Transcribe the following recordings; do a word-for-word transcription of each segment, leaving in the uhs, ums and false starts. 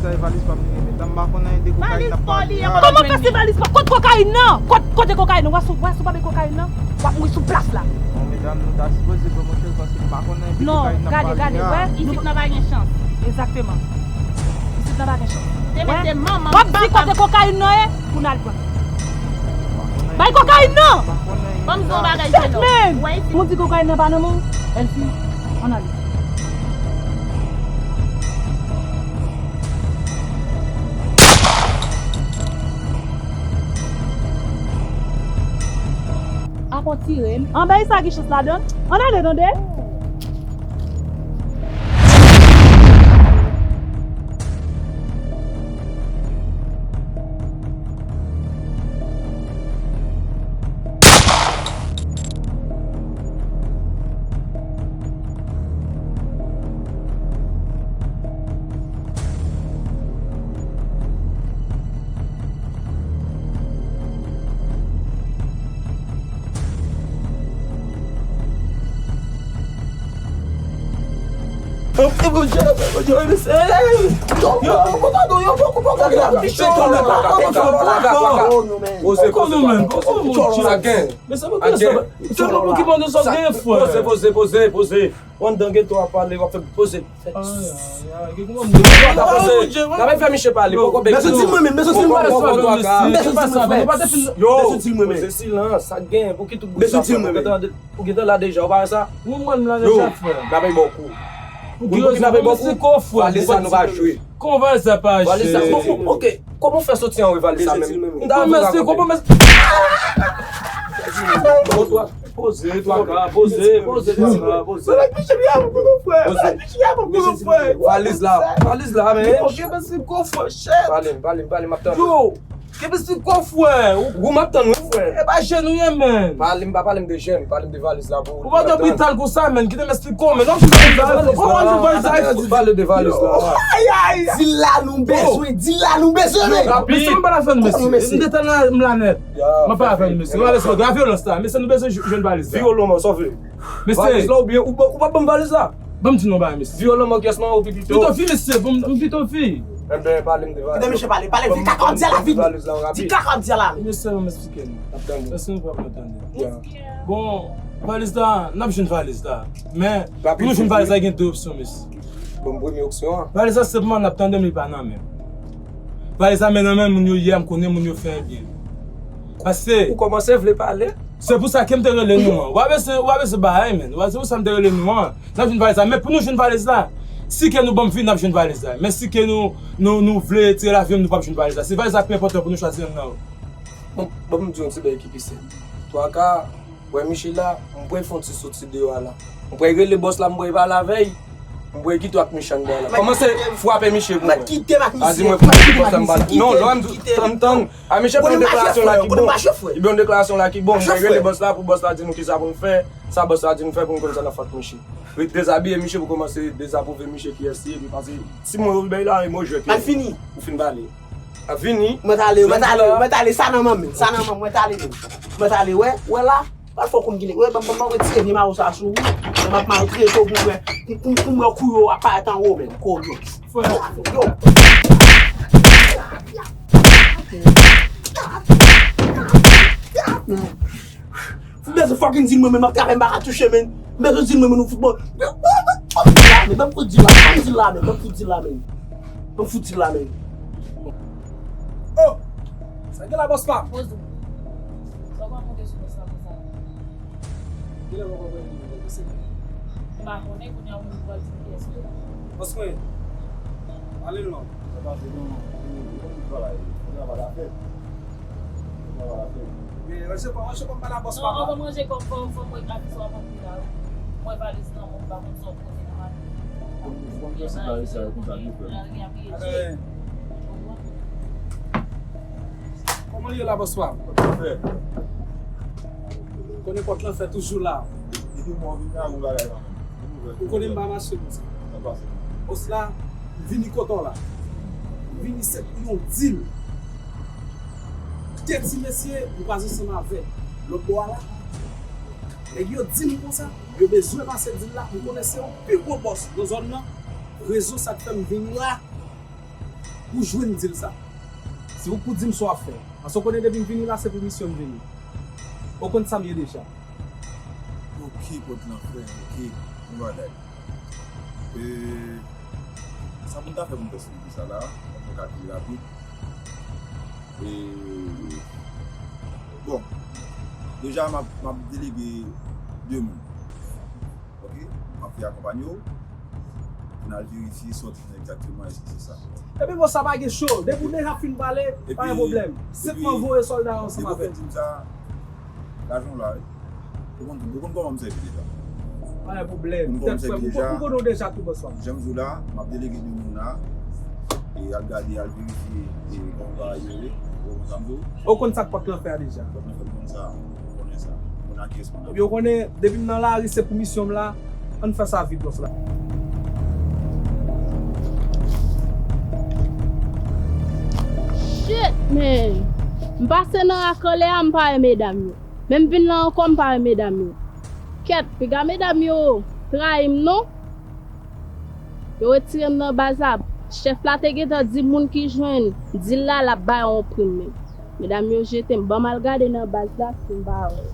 Valiz pa m li, medam, m pa konn anyen de kokayin n ap pale a. Kòman fè se valiz pa? Kot kokayin nan? Kot, kote kokayin nan? W a sou, w a sou pa gen kokayin nan? W ap mouri sou plas la. Bon, medam, nou ta sipoze pran mouche l paske m pa konn anyen de kokayin n ap pale a. Non, gade, gade, wè. Isit nan pa gen chans. Egzakteman. Isit nan pa gen chans. Te mete manman, papa. W ap di kote kokayin nan ye pou n al pran. Bay kokayin nan! Ban m di w yon bagay, jennonm. Ou wè isit. Moun di kokayin nan pa nan men w? Èl fi, ann ale. Apa w tire m? Anbèy sa gen chans ladan. Ann ale, tande? Poze, poze, poze. Sa gen. Poze, poze, poze, poze. Ou anndan geto a pale, w ap fè poze. Ay, ay, ay, gen kòman m di. Poze. N ap fè misye pale, poko bèk. Mesye di mwen menm, mesye di mwen menm. Mesye di mwen menm. Yo, poze silans, sa gen, pou ki tout bout sa fè? Ou gentan la deja, ou pa wè sa? Mwen, mwen m la deja, frè. N ap bay bò kou. Pou ki rezon? Valiz sa nou pa jwe. Kòman valiz sa pa jwe? Valiz sa, bon, bon, ok. Kòman w fè soti anwo valiz sa menm? M ta vin rakonte. Mesye, kòman mesye? Bon, twa, poze, twa ka, poze, poze, twa ka, poze. Poze. Valiz la, valiz la, men. Pale m, pale m, pale m, m ap tande. Yo! Kenbe sou kò, frè. Ou, ou m ap tann, wi, frè. E pa jèn ou ye, menn. Pale m, pa pale m de jèn, pale m de valiz la pou ou. Ou pa t ap brital konsa, menn. Kite m esplike w, menn. Ou ap jwenn valiz la. Ou ap jwenn valiz la. Pale de valiz la. Di l la nou bezwen, di l la nou bezwen, menn. Mesye, m pa la fè l, mesye. M detan la, m la nèt. M pa la fè l, mesye. M pa la fè l. Vyolans la. Mesye, nou bezwen jwenn valiz la. Vyolans, sa w vle? Mesye. Valiz la oubyen ou, ou pa ban m valiz la? Ban m di nou bagay, mesye. Vyolans, mòkyès, man, ou pi pito. Pito fi, mesye, ban m, m pito fi. Enben, pale m de valiz. Kite misye pale, pale, di kaka w ap di a la vit. Di kaka w ap di a la. Mesye, ban m esplike nou. Èske nou pran pou nou tande? Bon, valiz la, n ap jwenn valiz la. Men, pou nou jwenn valiz la, gen de opsyon, mesye. Bon, premye opsyon an. Valiz la, senpman, n ap tande m, li pa nan men m. Valiz la, men nan men moun yo ye a, m konnen moun yo fè byen. Paske. Ou kòmanse vle pale? Se pou sa ke m te rele nou an. W a bezwen, w a bezwen bagay, menn. W a, se pou sa m te rele nou an. N ap jwenn valiz la. Men pou nou jwenn valiz la, si ke nou ban m vi, n ap jwenn valiz la. Men si ke nou, nou, nou vle tire lavi nou, nou p ap jwenn valiz la. Se valiz la ki pi enpòtan pou nou chwazi youn nan yo. Bon, bon, m di yon ti bagay ki pi senp. Twa ka, wè misye la, m prè fè yon ti soti deyò a la. M prè rele bòs la, m prè pale avè l. M prè kite w ak misye anndan la. Kòmanse frape misye pou mwen. Mwen kite m ak misye. A di mwen pou mwen, kòmanse m pale. Non, lè m di, tann, tann. A, misye fè yon deklarasyon la ki bon. Li fè yon deklarasyon la ki bon. Mwen rele bòs la pou bòs la di nou kisa pou nou fè. Sa bòs la di nou fè pou nou konn sa n ap fè ak misye. Ret dezabiye misye pou kòmanse dezapwouve misye kiyès li ye. Epi pase ti mo yo bay la, e mo jwèt li ye. Al fini. Ou fin pale. A vini. Mwen t ale, mwen t ale, mwen t ale, sa nan manm, sa nan manm, mwen t ale. Mwen t ale, wè, wè la. Pral fè w konn kilè. Wè, ban m, ban m, ban m retire vye mawo sa sou ou. M ap maltrete w pou m wè. Pou, pou, pou m wè kou yo ap parèt anwo menm. Kou yo. Yo. Ou bezwen fucking di l mwen menm, m ap travay, m pa ka touche, menn. M bezwen di l mwen menm, nou fout bon. Ban m fout di la, ban m fout di la, menn. Ban m fout di la, menn. Ban m fout di la, menn. Oh! Sa gen la, bòs pa m? Poze w. Sa w pa monte sou bòs la konsa? Kilè w konprann li vin pase? M pa konnen, kounye a ou menm ou pral di m kiyès ou ye. Bòs mwen, pale l non. Sa pase non, ou konn tout bagay. Ou travay la fèt. Ou travay la fèt. Men ranje kò, ranje kò m pale a bòs pa m. Non, anvan m ranje kò m, fò, fò m wè aviz ou avan m pi la wi. Mwen valiz nan men w, m pa konn sa w pote nan valiz. Bon, bon, bon, se bagay sa yo konn sa tou, frè. Kòman l ye la, bòs pa m? Konnen pòt lan fè toujou la. Depi mwen vin la, yon bagay la. Ou konnen m pa mache konsa. Bòs la, m vini kote w la. M vini se pou yon dil. De ti mesye, m kwaze ansanm avè l. Lòt bò a la, nèg yo di m konsa, yo bezwen pase dil la. M konnen se yon pi gwo bòs nan zòn nan. Rezon sa k fè m vini la. pou jwenn dil sa. Se ou k pou di m sa w ap fè. Paske w konnen depi m vini la, se pou misyon m vini. Ou konn sa m ye deja. Ok, pòt lan fè, ok. Bon bagay. E, sa pou n ta fè pou n fè sou sa la, pou n kalkile rapid. E, bon, deja, m ap, m ap delege de moun. Ok? M ap fè akonpanye w pou n al verifye sòti egzakteman èske se sa. Epi bon, sa pa gen cho. Depi w deja fin pale, pa gen pwoblèm. Senpman voye sòlda yo ansanm avè m. Depi w fin di m sa, lajan w la, wi. Ou konn, ou konn kòman m sèvi deja. Pa gen pwoblèm. Ou konn kòman m sèvi deja. Ou konnen w deja tou, bòs la. Jan m di w la, m ap delege de moun la. E al gade, al verifye, e kòman bagay yo ye. Ou konn sa m di w? Ou konn sa k pòt lan fè a deja. Pòt lan fè moun sa, ou konnen sa. Moun a kiyès moun a. Epi ou konnen, depi m nan lari, se pou misyon m la. Ann fè sa vit, bòs la. Shit, man! M pase nan rak anlè a, m pa wè medam yo. Men m vin la ankò, m pa wè medam yo. Kèt, piga medam yo trayi m non. Yo retire m nan baz la. Chèf la te gentan di moun ki jwenn dil la, l ap ba yo yon prim, men medam yo jete m. Ban m al gade nan baz la si m pa wè.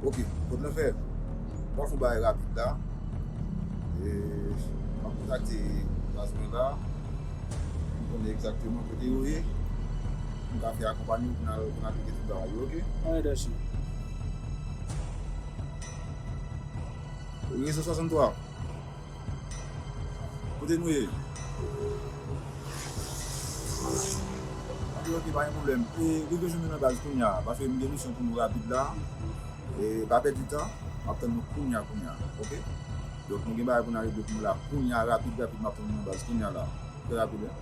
Ok, pòt lan fè. M ap fè yon bagay rapid la. E, m ap kontakte baz mwen la. M konnen egzakteman kote yo ye. M ka fè akonpanye w pou n al, pou n al regle tout bagay yo, ok? Alright, Dashi. Rezo swasanntwa. Kote nou ye? Ok, ok, pa gen pwoblèm. E, rive jwenn nou nan baz kounye a, paske m gen misyon pou nou rapid la. E, pa pèdi tan, m ap tann nou kounye a, kounye a, ok? Donk, nou gen bagay pou n al regle pou nou la kounye a, rapid, rapid, m ap tann nou nan baz kounye a la. Trè rapid, en.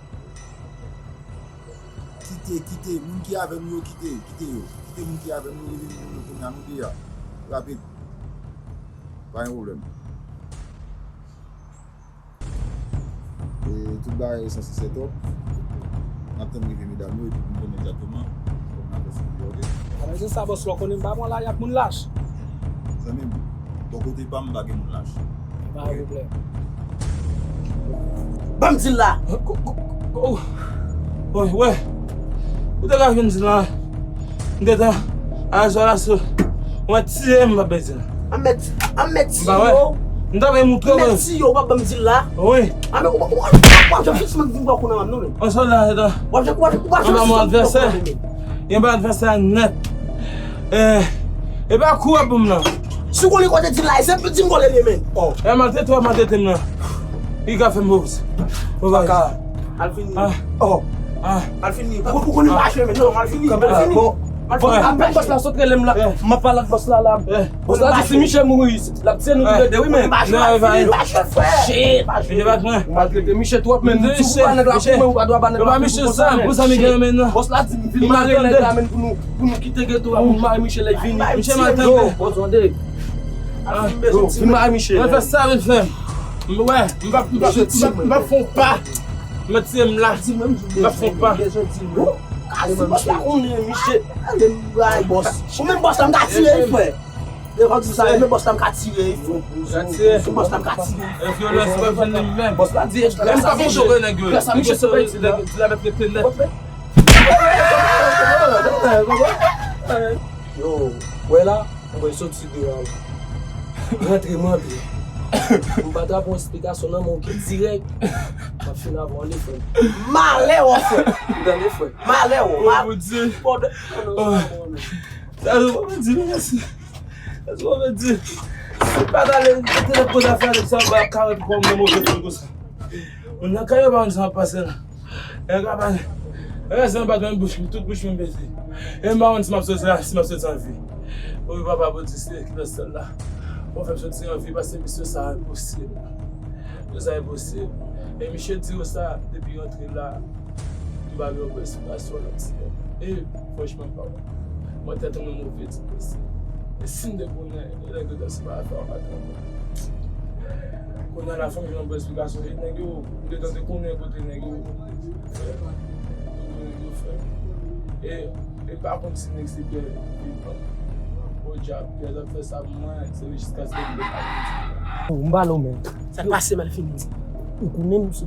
Kite, kite, moun ki avè nou yo, kite, kite yo. Kite moun ki avè nou yo, rive jwenn nou kounye a, nou de a. Rapid. Pa gen pwoblèm. E tout bagay sanse set up. N ap tann rive medam yo epi pou n konnen egzakteman kòman n ap fè sou li, ok? Alò, se sa, bòs la, w konnen m pa pran lari ak moun lach. Zanmi m, bò kote pa m, m pa gen moun lach. Pa gen pwoblèm. Ban m dil la! Ko-, ko-, ko-, wè, wè. Ou te ka jwenn dil la. M te tan a zò la sou. Mwen tiye m pa bezwen. An mèt, an mèt tiye yo. M ta vle moutre w. Mèt tiye yo, w ap ban m dil la. Wi. An men, w ap jwenn jis mwen vin bò kou nan men m non men. An sòlda, sòlda. W ap jwenn, w ap jwenn jis mwen vin bò kou nan men m. Yon bon advèsè nèt. E, e pa kou w ap ban m nan. Si w konnen kote dil la, se di m kote l ye men. E maltrete w ap maltrete m nan. Li ka fè m poz. Poz. Al fini. Ah. Oh. Ah. Al fini. Ou, ou konnen mache men. Non, al fini. Al fini. Bon. Al fini. Apèn bòs la sot rele m la. M ap pale ak bòs la la. Bòs la di si Miche mouri, l ap tiye nou toulède wi men. Mache, mache, frè. Shit. Miche pa pran. Ou maltrete Miche twòp men. Si ou pa nèg la pou mwen, ou pa dwe ba nèg la pou sa men. Bòs la di m vin mare nèg la men pou nou, pou nou kite geto a, pou nou mare Miche lè l vini. Miche mal tande. Bòs tande. Al fin bezwen ti men. Mwen fè sa vin fè. M, wè, m p ap, m p ap, m p ap, m p ap fè yon pa. Mwen tire m la. M p ap fè yon pa. Kasi bòs la konnen, Miche. Ale m bay bòs. Ou menm bòs la, m ka tire, frè. Devan di sa, e men bòs la, m ka tire, frè. Ou ka tire? Bòs la, m ka tire. E vyolans pa vin li menm. Bòs la di, e m pa konn jwe nèg yo. Miche se pa iti nèg, di la mèt rete nèt. Yo, wè la, mwen soti deyò. Rantre, m rantre. M pa ta pran esplikasyon nan men w ki dirèk. M ap fin avè w ale, frè m. Malè w, frè. Ou tande, frè? Malè w. Oh, mon Dieu. Sa yo pa di, mèsi. Sa yo pa di. Se pa ta le, te le kote afè sa ba karant pou mwen move tou konsa. Moun nan kay yo pa konn sa ap pase la. E ka pale. Rès nan bat mwen bouch, tout bouch mwen pete. E m pa konn si m ap soti la, si m ap soti an vi. O papa Bondye, se ki nan syèl la. Bon, fè m soti an vi, paske misyon sa enposib. Misyon sa enposib. E misye di yo sa, depi rantre la, m pa gen yon bon esplikasyon nan ti nèg. E, franchman, papa, mwen tèt mwen move ti posib. E si m te konnen, e nèg yo t ap se pa afè w pa t antre. Kounye a la, fò m jwenn yon bon esplikasyon. E nèg yo, m te tande konnen kote nèg yo fè. Kote nèg yo fè. E, e pa konn si nèg se Pyè vivan. Podyab, Pyè t ap fè sa pou mwen, se jiskaske m te pa konn. M pale w, men. Sa k pase, Malfini? Ou konnen m se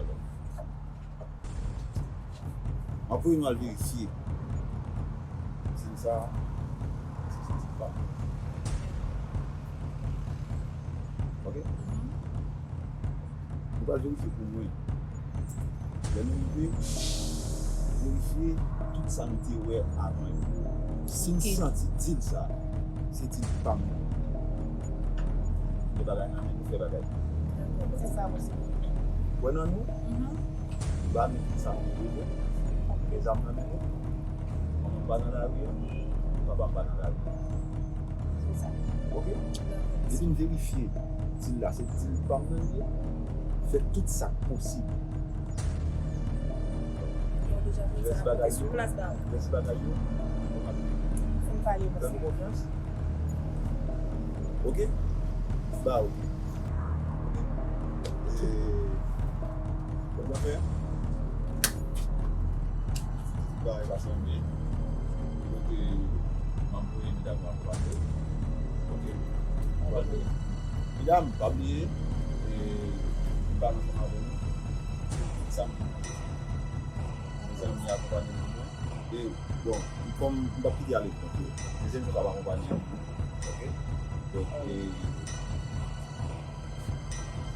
talè. M ap voye nou al verifye. Zil sa, se se zil pa m. Ok? Nou pral verifye pou mwen. Lè nou rive, verifye tout sa nou te wè avan yo. Si n santi dil sa, se dil pa m nan. Gen bagay nan men nou, fè bagay. Se sa, mwen se. Wè nan nou? Mhm. Ba nou tout sa nou bezwen. Gen zam nan men nou. Manman m pa nan lari a, papa m pa nan lari a. Se sa. Ok? Depi n verifye dil la, se dil pa m nan li ye, fè tout sa k posib. Rès bagay yo, rès bagay yo, fè m konfyans. Ok? Ba, ok. E, bon, zafè. Bagay pa sanble. Donk, e, m ap voye medam yo akonpanye. Ok. Akonpanye. Medam, pa bliye, e, m pale ansanm avè nou. Sa m, mezanmi akonpanye nou. E, bon, m kòm m p ap kite ale tranke. Mezanmi yo p ap akonpanye nou. Ok. Donk, e, si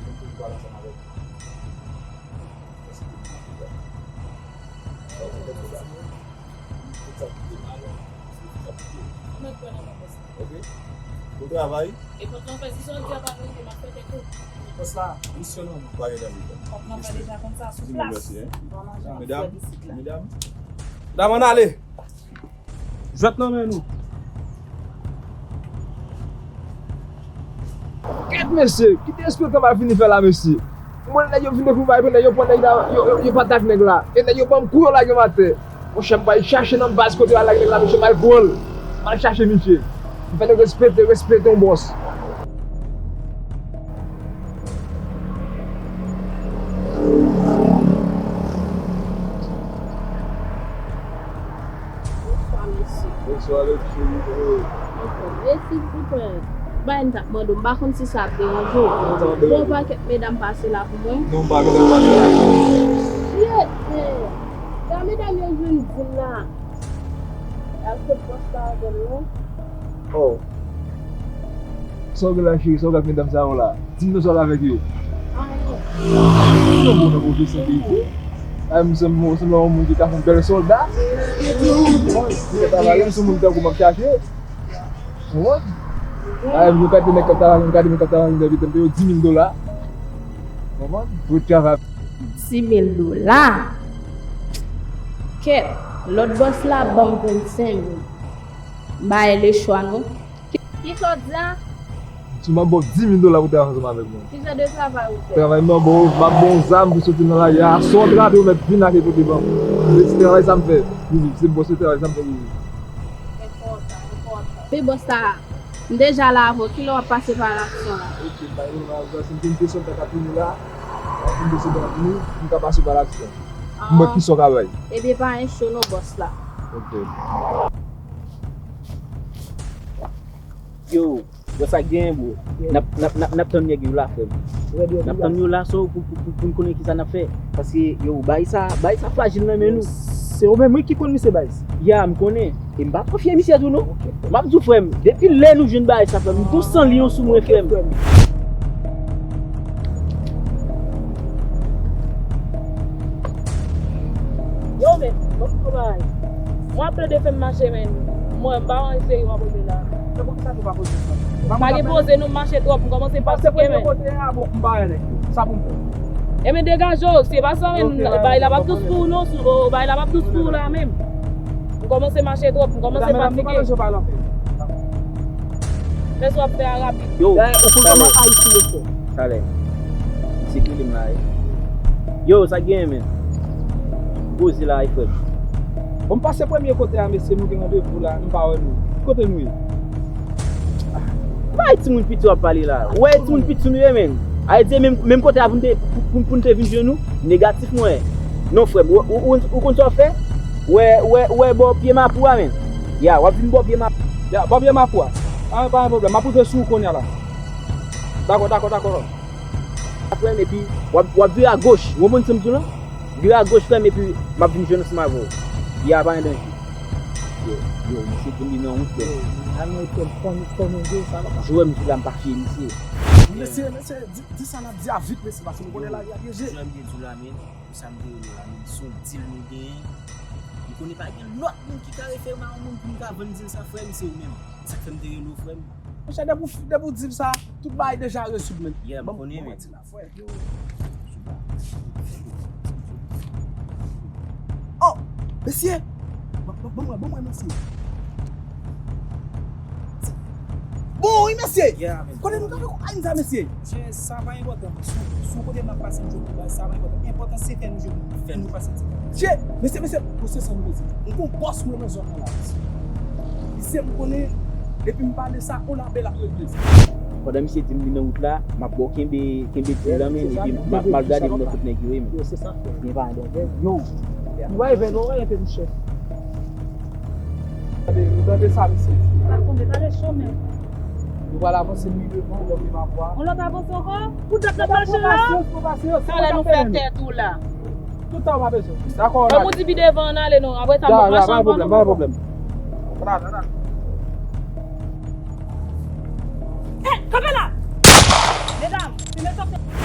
nou tout pale ansanm avèk nou. Èske nou ap fè sa? Sa se tèt la. Tout sa ki te mal, tout sa ki te. Ok? Bon travay. E kont lan fè, si se yon djab a verite, m ap fè tèt ou. Bòs la, misyon nan men. Pa gen danje. Kòb nan fè deja konn sa sou plas. Mèsi, hein. Bon, manje, medam, frè isit la. Medam. Medam, ann ale. Jwèt nan men nou. Kèt mesye, ki derespektan m al fini fè la, mesye. Mwen, nèg yo vin dekouvri bagay, nèg yo pran nèg la, yo, yo, yo pa t ak nèg la. E nèg yo ban m kou, yo lage m atè. Monchè, m pral chache nan baz kote yo al lage nèg la, mesye, m al pran l. M al chache misye. M fè nèg respekte, respekte yon bòs. Bonswa, mesye. Bonswa, mesye. Mèsi pou tan. Bagay m t ap mande w, m pa konn si sa ap deranje w. Gon pakèt medam pase la pou mwen. Non, pa medam pase la. Shit, men. Sa medam yo jwenn di m la. Al kot bòs la avè m non. Oh. Sa w gen la, cheri? Sa w gen ak medam sa yo la? Di m non, sa w gen avèk yo? Anyen. Sa w bon nan pwofesyon de vi? A, m sanm, m sanble yon moun ki ka fè yon bèl sòlda. Mwen, m se yon moun tankou m ap chache. Ou konprann? A, m gade nèg k ap travay, m gade moun k ap travay nan vitrèn yo, di mil dola. Ou konprann? Pou travay. Di mil dola? Kèt, lòt bòs la ban m vennsenk mil. M bay lechwa non. Kisa w di a? Si m ap ba w di mil dola pou travay ansanm avèk mwen. Ki jan de travay ou fè? Travay m nan ba w, m ap ba w zam pou soti nan lari a. Aswè w trape ou mèt vin ak pote ban m. Se ti travay sa m fè pou viv. Se bon, se travay sa m fè pou viv. Enpòtan, enpòtan. Men bòs la, m deja la avè w. Kilè w ap pase pa laksyon la? Ok, bay nou la, si m vin desann ta ka tounen la. M ap vin desann ta ka tounen, m ka pase pa laksyon. M wè kisa w ka bay. Ebyen, pa gen cho non, bòs la. Ok. Yo, bro, sa k genyen, bro? N ap, n ap, n ap, n ap tann nèg yo la, frè m. N ap tann yo la, so, pou, pou, pou, pou n konnen kisa n ap fè. Paske, yo, bagay sa, bagay sa frajil nan men nou. Se ou menm, wi, ki konn misye, baz. Ya, m konnen. E m pa konfye misye tou, non. M ap di w, frè m, depi lè nou jwenn bagay sa, frè m, m gon san lyon sou mwen, frè m. Yo, men, bon, bon bagay. Mwen ap plede fè m mache, men, mwen, m pa wè seri w ap regle la. Poukisa nou pa poze sa? Pa gen poze, nou mache twòp, m kòmanse fatigué, men. Kote a, bon, m pa wè nèg yo. Sa pou m fè? Ebyen, degaje w, se pa sa, men, bay la p ap dous pou ou, non, bay la p ap dous pou ou la, menm. M kòmanse mache twòp, m kòmanse fatigué. Men sa w ap fè a rapid. Yo, ou konn kòman Ayiti yo fè. Talè. Misye ki rele m la, wi. Yo, sa k genyen, men? Poze la, wi, frè m. Bon, m pase premye kote a, mesye, nou gen randevou la, nou pa wè nou. Ki kote nou ye? Ah, pa timoun piti w ap pale la. Ou wè timoun piti nou ye, men. A di, menm, menm kote a pou n te, pou, pou, pou n te vin jwenn nou, negatif mwen. Non, frè m, ou, ou, ou, ou konn sa w fè? Ou wè, ou wè, ou wè bò pye mapou a, men. Ya, w ap vin bò pye mapou. Ya, bò pye mapou a. Pa, pa gen pwoblèm, m ap rive sou ou kounye a la. Dakò, dakò, dakò. Frè m, epi w ap, w ap vire agoch. Ou konprann sa m di w lan? Vire agoch, frè m, epi m ap vin jwenn ansanm avè w. Ya, pa gen danje. Yo, yo, misye di m li nan wout, frè m. Jwè m di w la, m pa fiye misye. Mesye, mesye, di, di sa n ap di a vit, mesye, paske nou konnen lari a pyeje. Jwè m di w la, men, pou sa m te rele w la, men, se yon dil nou genyen. M konnen pa gen lòt moun ki ka refere m a yon moun pou m ka vann dil sa, frè m, se ou menm. Sa k fè m te rele w, frè m. Monchè, depi w, depi w di m sa, tout bagay deja rezoud, men. Yeah, m konnen, men. Yo, oh, mesye! Ban, ban, ban mwen, ban mwen, mesye. Bon, wi, mesye! Yeah, men. Kote nou t ap fè kokayin sa, mesye? Che, sa pa enpòtan. Sou, sou kote m ap pase, m jwenn nou, sa pa enpòtan. Enpòtan se fè nou jwenn nou, fè nou pase ti. Che, mesye, mesye, bon, se sa nou bezwen. M gon bòs mwen nan zòn nan la, mesye. Misye m konnen, depi m pale sa, on labèl ap regle sa. Pandan misye di m li nan wout la, m ap ba w kenbe, kenbe dil la, men, epi m ap, m ap gade m nan kot nèg yo ye, men. Yo, se sa k fè. Gen pa andan. Yo, nou pa evè non, wè, enpe, monchè. Gade, nou tande sa, misye di. Pa tonbe, gade chomè. Nou pral avanse pi devan, lè m ap vwa. On lòt avanse ankò? Pou dat la mache la? Talè nou fè tèt ou la. Tout tan w pa bezwen. Dakò, bon, nou di pi devan, ann ale non. Apre sa, m ap mache ankò. Pa gen pwoblèm, pa gen pwoblèm. Ann ale, ann ale. Hey, kanpe la! Medam, si mesye ap fè